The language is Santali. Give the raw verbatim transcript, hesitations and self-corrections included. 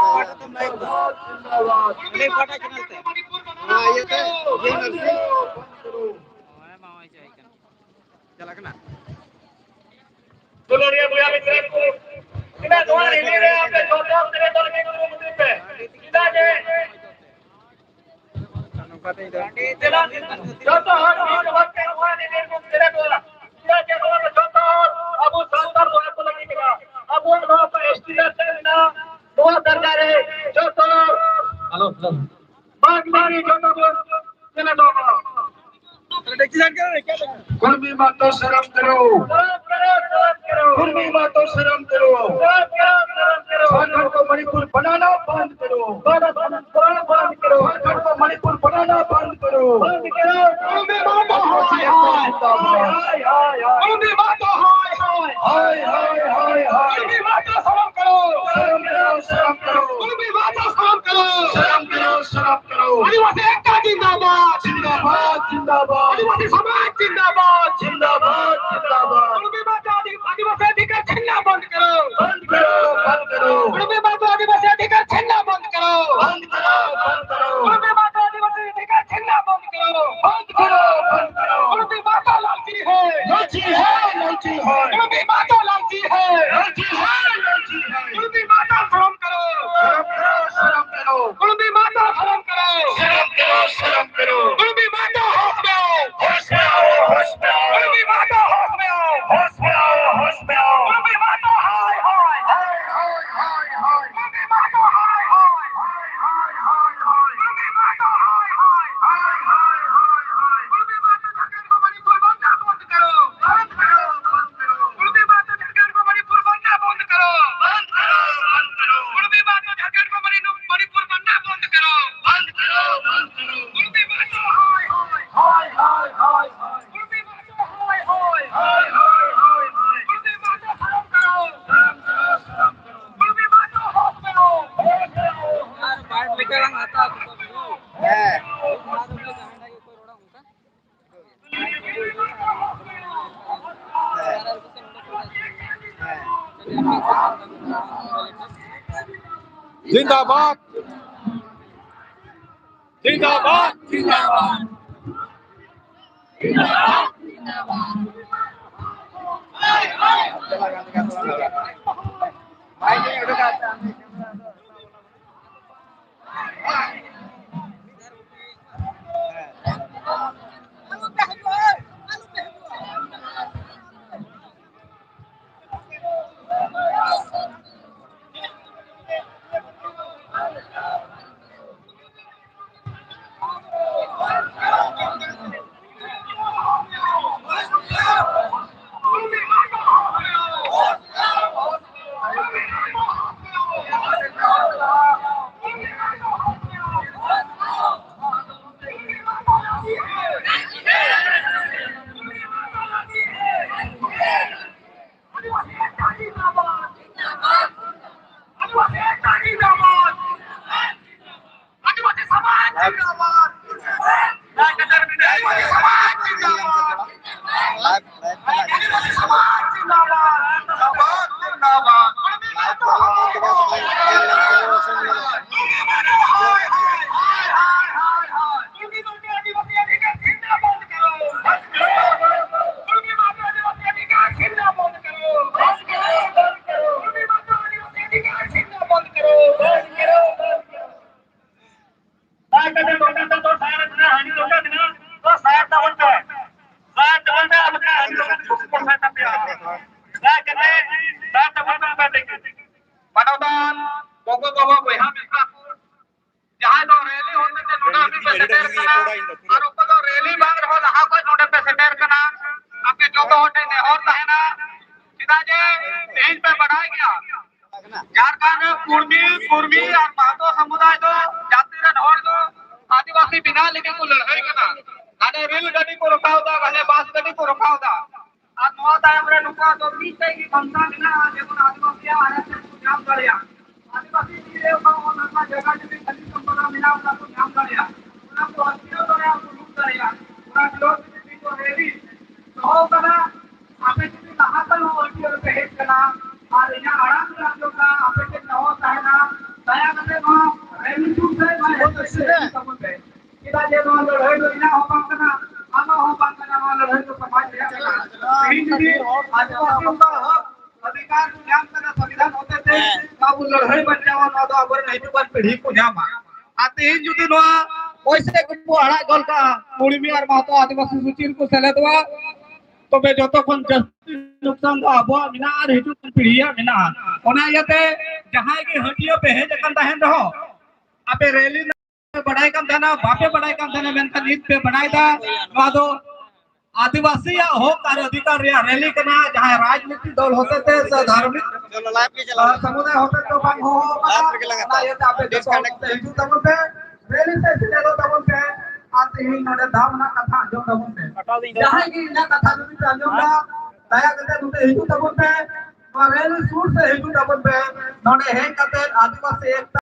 ᱚᱠᱟᱴᱟᱜ ᱛᱮᱢ live ᱫᱟ? ᱚᱸᱰᱮ ᱚᱠᱟᱴᱟᱜ channel ᱛᱮ? ᱱᱚᱣᱟ ᱤᱭᱟᱹ ᱛᱮ, ᱡᱮ ᱱᱟᱨᱥᱤᱝ᱾ ᱦᱳᱭ, ᱢᱟ ᱦᱳᱭ, ᱪᱟᱞᱟᱜ ᱠᱟᱱᱟ᱾ ᱪᱟᱞᱟᱜ ᱠᱟᱱᱟ᱾ ᱫᱩᱞᱟᱹᱲᱤᱭᱟᱹ ᱵᱚᱭᱦᱟ ᱢᱤᱥᱨᱟ ᱠᱚ, ᱪᱮᱫᱟᱜ ᱱᱚᱣᱟ rally ᱨᱮ ᱟᱯᱮ ᱡᱚᱛᱚ ᱦᱚᱲ ᱛᱮᱜᱮ ᱫᱚᱞ ᱢᱤᱫ ᱠᱚ ᱢᱤᱫ ᱯᱮ? ᱪᱮᱫᱟᱜ ᱡᱮ ᱡᱚᱛᱚ ᱦᱚᱲ ᱢᱤᱫ ᱦᱚᱲ ᱛᱮ ᱱᱚᱣᱟ ᱨᱮ ᱵᱚᱱ ᱥᱮᱞᱮᱫᱚᱜᱼᱟ᱾ ᱪᱮᱫᱟᱜ ᱡᱮ ᱱᱚᱣᱟ ᱫᱚ ᱡᱚᱛᱚ ᱦᱚᱲ ᱟᱵᱚ ᱥᱟᱱᱛᱟᱲ ᱵᱚᱭᱦᱟ ᱠᱚ ᱞᱟᱹᱜᱤᱫ ᱠᱟᱱᱟ᱾ ᱟᱵᱚᱣᱟᱜ ᱱᱚᱣᱟ ᱠᱚ ᱮᱥ ᱴᱤ ᱨᱮ ᱢᱮᱱᱟᱜᱼᱟ, ᱱᱚᱣᱟ ᱫᱟᱨᱡᱟ ᱨᱮ ᱡᱚᱛᱚ ᱦᱚᱲ ᱦᱮᱞᱳ, ᱦᱮᱞᱳ᱾ ᱵᱟᱝ ᱵᱟᱝ ᱡᱚᱛᱚ ᱵᱚᱱ ᱥᱮᱞᱮᱫᱚᱜᱼᱟ᱾ कुर्मी मातो शर्म करो। कुर्मी मातो शर्म करो। झारखंड को मणिपुर बनाना बंद करो। झारखंड को मणिपुर बनाना बंद करो। कुर्मी मातो हाय हाय। कुर्मी मातो हाय हाय। हाय हाय हाय हाय। कुर्मी मातो शर्म करो। शर्म करो, शर्म करो। कुर्मी मातो शर्म करो। शर्म करो, शर्म करो। आदिवासी एकता जिंदाबाद। जिंदाबाद, जिंदाबाद। आदिवासी समाज जिंदाबाद। जिंदाबाद, जिंदाबाद। कुर्मी मातो आदि-, आदिवासी अधिकार छीनना बंद करो। बंद करो, बंद करो। कुर्मी मातो आदिवासी अधिकार छीनना बंद करो। बंद करो, बंद करो। कुर्मी मातो आदिवासी अधिकार छीनना बंद करो। बंद करो, बंद करो। कुर्मी मातो लालची है। लालची है, लालची है। कुर्मी मातो लालची है। लालची है, लालची है। कुर्मी मातो शर्म करो। शर्म करो, शर्म करो। कुर्मी मातो शर्म करो। शर्म करो, शर्म करो। कुर्मी मातो होश में आओ। होश में आओ, होश में आओ। कुर्मी मातो होश में आओ। होश में आओ, होश में आओ। कुर्मी मातो हाय हाय। हाय हाय हाय हाय। कुर्मी मातो हाय हाय। हाय हाय हाय हाय। कुर्मी मातो हाय हाय। हाय हाय हाय हाय। कुर्मी मातो झारखंड को मणिपुर बनना बंद करो। बंद करो, बंद करो। कुर्मी मातो झारखंड को मणिपुर बनना बंद करो। बंद करो, बंद करो। कुर्मी मातो झारखंड को मणि-, मणिपुर बनना बंद करो। बंद करो, बंद करो। कुर्मी मातो हाय हाय। हाय हाय हाय हाय। कुर्मी मातो हाय हाय। हाय हाय हाय हाय। कुर्मी मातो शर्म करो। शर्म करो, शर्म करो। कुर्मी मातो होश में आओ। होश में आओ। यार, पाँच मीटर हम आता है, तो है। जिंदाबाद, जिंदाबाद, जिंदाबाद। ᱫᱟᱭᱟ ᱠᱟᱛᱮ ᱱᱚᱰᱮ ᱫᱚ ᱥᱟᱭᱟᱨ ᱨᱮᱱᱟᱜ ᱦᱟᱺᱰᱤ ᱫᱚᱨᱠᱟᱨ ᱢᱮᱱᱟᱜᱼᱟ, ᱛᱚ ᱥᱟᱭᱟᱨ ᱛᱟᱵᱚᱱ ᱯᱮ᱾ ᱥᱟᱭᱟᱨ ᱛᱟᱵᱚᱱ ᱯᱮ, ᱟᱨ ᱵᱟᱠᱷᱟᱱ ᱦᱟᱺᱰᱤ ᱫᱚᱨᱠᱟᱨ ᱫᱚ ᱯᱚᱭᱥᱟ ᱛᱟᱯᱮ᱾ ᱫᱟᱭᱟ ᱠᱟᱛᱮ ᱥᱟᱭᱟᱨ ᱛᱟᱵᱚᱱ ᱯᱮ, ᱵᱟᱰᱟᱭ ᱠᱟᱛᱮ᱾ ᱢᱟᱱᱚᱛᱟᱱ ᱜᱚᱜᱚ ᱵᱟᱵᱟ ᱵᱚᱭᱦᱟ ᱢᱤᱥᱨᱟ ᱠᱚ, ᱡᱟᱦᱟᱸᱭ ᱫᱚ ᱨᱮᱞᱤ ᱦᱚᱛᱮᱛᱮ ᱱᱚᱰᱮ ᱦᱟᱹᱵᱤᱡ ᱯᱮ ᱥᱮᱴᱮᱨ ᱠᱟᱱᱟ, ᱟᱨ ᱚᱠᱚᱭ ᱫᱚ ᱨᱮᱞᱤ ᱵᱟᱝ ᱨᱮᱦᱚᱸ ᱞᱟᱦᱟ ᱠᱷᱚᱱ ᱱᱚᱰᱮ ᱯᱮ ᱥᱮᱴᱮᱨ ᱠᱟᱱᱟ, ᱟᱯᱮ ᱡᱚᱛᱚ ᱦᱚᱲ ᱴᱷᱮᱱ ᱱᱮᱦᱚᱨ ᱛᱟᱦᱮᱱᱟ, ᱪᱮᱫᱟᱜ ᱡᱮ ᱛᱮᱦᱮᱧ ᱯᱮ ᱵᱟᱰᱟᱭ ᱜᱮᱭᱟ, ᱡᱷᱟᱲᱠᱷᱚᱸᱰ ᱨᱮ ᱠᱩᱲᱢᱤ, ᱠᱩᱲᱢᱤ ᱟᱨ ᱢᱟᱦᱟᱛᱚ ᱥᱚᱢᱩᱫᱟᱭ ᱫᱚ ᱡᱟᱹᱛᱤ ᱨᱮᱱ ᱦᱚᱲ ᱫᱚ ᱟᱹᱫᱤᱵᱟᱹᱥᱤ ᱵᱮᱱᱟᱣ ᱞᱟᱹᱜᱤᱫ ᱠᱚ ᱞᱟᱹᱲᱦᱟᱹᱭ ᱠᱟᱱᱟ᱾ ᱦᱟᱱᱮ ᱨᱮᱞ ᱜᱟᱹᱰᱤ ᱠᱚ ᱨᱚᱠᱟᱣ ᱫᱟ, ᱦᱟᱱᱮ ᱵᱟᱥ ᱜᱟᱹᱰᱤ ᱠᱚ ᱨᱚᱠᱟᱣ ᱫᱟ᱾ ᱟᱨ ᱱᱚᱣᱟ ᱛᱟᱭᱚᱢ ᱨᱮ ᱱᱩᱠᱩᱣᱟᱜ ᱫᱚ ᱢᱤᱫᱴᱮᱡ ᱜᱮ ᱵᱷᱟᱵᱽᱱᱟ ᱢᱮᱱᱟᱜᱼᱟ, ᱡᱮᱢᱚᱱ ᱟᱹᱫᱤᱵᱟᱹᱥᱤᱭᱟᱜ ᱟᱭᱟᱨ ᱛᱮᱫ ᱠᱚ ᱧᱟᱢ ᱫᱟᱲᱮᱭᱟᱜ᱾ ᱟᱹᱫᱤᱵᱟᱹᱥᱤ ᱛᱤ ᱨᱮ ᱚᱠᱟ ᱚᱱᱟ ᱡᱟᱭᱜᱟ ᱡᱩᱫᱤ ᱠᱷᱟᱹᱞᱤ ᱥᱚᱢᱯᱚᱫ ᱢᱮᱱᱟᱜᱼᱟ, ᱚᱱᱟ ᱠᱚ ᱧᱟᱢ ᱫᱟᱲᱮᱭᱟᱜ, ᱚᱱᱟ ᱠᱚ ᱦᱟᱹᱛᱭᱟᱹᱨ ᱫᱟᱲᱮᱭᱟᱜ, ᱠᱚ ᱞᱩᱴ ᱫᱟᱲᱮᱭᱟᱜ᱾ ᱚᱱᱟ ᱵᱤᱨᱳᱫᱷ ᱨᱮ ᱢᱤᱫᱴᱮᱡ ᱠᱚ ᱨᱮᱞᱤ ᱫᱚᱦᱚ ᱠᱟᱱᱟ᱾ ᱟᱯᱮ ᱡᱩᱫᱤ ᱞᱟᱦᱟ ᱠᱷᱚᱱ ᱦᱚᱸ ᱦᱟᱹᱛᱭᱟᱹᱨ ᱯᱮ ᱦᱮᱡ ᱠᱟᱱᱟ ᱟᱨ ᱤᱧᱟᱹᱜ ᱟᱲᱟᱝ ᱨᱮ ᱟᱸᱡᱚᱢ ᱞᱟᱹᱲᱦᱟᱹᱭ ᱵᱟᱧᱪᱟᱣᱟ, ᱱᱚᱣᱟ ᱫᱚ ᱟᱵᱚᱨᱮᱱ ᱦᱤᱡᱩᱜ ᱠᱟᱱ ᱯᱤᱲᱦᱤ ᱠᱚ ᱧᱟᱢᱟ᱾ ᱟᱨ ᱛᱮᱦᱮᱧ ᱡᱩᱫᱤ ᱱᱚᱣᱟ ᱚᱭᱥᱮ ᱠᱚ ᱟᱲᱟᱜ ᱜᱚᱫ ᱠᱟᱜᱼᱟ, ᱩᱨᱢᱤ ᱟᱨ ᱢᱟᱦᱟᱛᱚ ᱟᱹᱫᱤᱵᱟᱹᱥᱤ ᱥᱩᱪᱤ ᱨᱮᱠᱚ ᱥᱮᱞᱮᱫᱚᱜᱼᱟ, ᱛᱚᱵᱮ ᱡᱚᱛᱚ ᱠᱷᱚᱱ ᱡᱟᱹᱥᱛᱤ ᱱᱩᱠᱥᱟᱱ ᱫᱚ ᱟᱵᱚᱣᱟᱜ ᱢᱮᱱᱟᱜᱼᱟ ᱟᱨ ᱦᱤᱡᱩᱜ ᱠᱟᱱ ᱯᱤᱲᱦᱤᱭᱟᱜ ᱢᱮᱱᱟᱜᱼᱟ᱾ ᱚᱱᱟ ᱤᱭᱟᱹᱛᱮ ᱡᱟᱦᱟᱸᱭ ᱜᱮ ᱦᱟᱹᱴᱤᱭᱟᱹ ᱯᱮ ᱦᱮᱡ ᱟᱠᱟᱱ ᱛᱟᱦᱮᱱ ᱨᱮᱦᱚᱸ, ᱟᱯᱮ ᱨᱮᱞᱤ ᱨᱮᱱᱟᱜ ᱯᱮ ᱵᱟᱲᱟᱭ ᱠᱟᱱ ᱛᱟᱦᱮᱱᱟ, ᱵᱟᱯᱮ ᱵᱟᱲᱟᱭ ᱠᱟᱱ ᱛᱟᱦᱮᱱᱟ, ᱢᱮᱱᱠᱷᱟᱱ ᱱᱤᱛ ᱯᱮ ᱵᱟᱲᱟᱭ ᱫᱟ᱾ ᱱᱚᱣᱟ ᱫᱚ ᱟᱹᱫᱤᱵᱟᱹᱥᱤᱭᱟᱜ ᱦᱚᱠ ᱟᱨ ᱚᱫᱷᱤᱠᱟᱨ ᱨᱮᱭᱟᱜ ᱨᱮᱞᱤ ᱠᱟᱱᱟ, ᱡᱟᱦᱟᱸᱭ ᱨᱟᱡᱽᱱᱤᱛᱤ ᱫᱚᱞ ᱦᱚᱛᱮᱛᱮ ᱥᱮ ᱫᱷᱟᱨᱢᱤᱠ ᱥᱚᱢᱩᱫᱟᱭ ᱦᱚᱛᱮᱛᱮ ᱵᱟᱝ ᱦᱚᱦᱚ ᱟᱠᱟᱱᱟ᱾ ᱚᱱᱟ ᱤᱭᱟᱹᱛᱮ ᱟᱯᱮ ᱡᱚᱛᱚ ᱦᱚᱲ ᱱᱚᱛᱮ ᱦᱤᱡᱩᱜ ᱛᱟᱵᱚᱱ ᱯᱮ, ᱨᱮᱞᱤ ᱥᱮ ᱥᱮᱞᱮᱫᱚᱜ ᱛᱟᱵᱚᱱ ᱯᱮ᱾ ᱟᱨ ᱛᱮᱦᱮᱧ ᱱᱚᱰᱮ ᱫᱟᱢ ᱨᱮᱱᱟᱜ ᱠᱟᱛᱷᱟ ᱟᱸᱡᱚᱢ ᱛᱟᱵᱚᱱ ᱯᱮ᱾ ᱡᱟᱦᱟᱸᱭ ᱜᱮ ᱤᱧᱟᱹᱜ ᱠᱟᱛᱷᱟ ᱡᱩᱫᱤ ᱯᱮ ᱟᱸᱡᱚᱢ ᱫᱟ, ᱫᱟᱭᱟ ᱠᱟᱛᱮ ᱱᱚᱛᱮ ᱦᱤᱡᱩᱜ ᱛᱟᱵᱚᱱ ᱯᱮ, ᱱᱚᱣᱟ ᱨᱮᱞᱤ ᱥᱩᱨ ᱥᱮ ᱦᱤᱡᱩᱜ ᱛᱟᱵᱚᱱ ᱯᱮ᱾ ᱱᱚᱰᱮ ᱦᱮᱡ ᱠᱟᱛᱮ ᱟᱹᱫᱤᱵᱟᱹᱥᱤ ᱮᱠᱛᱟ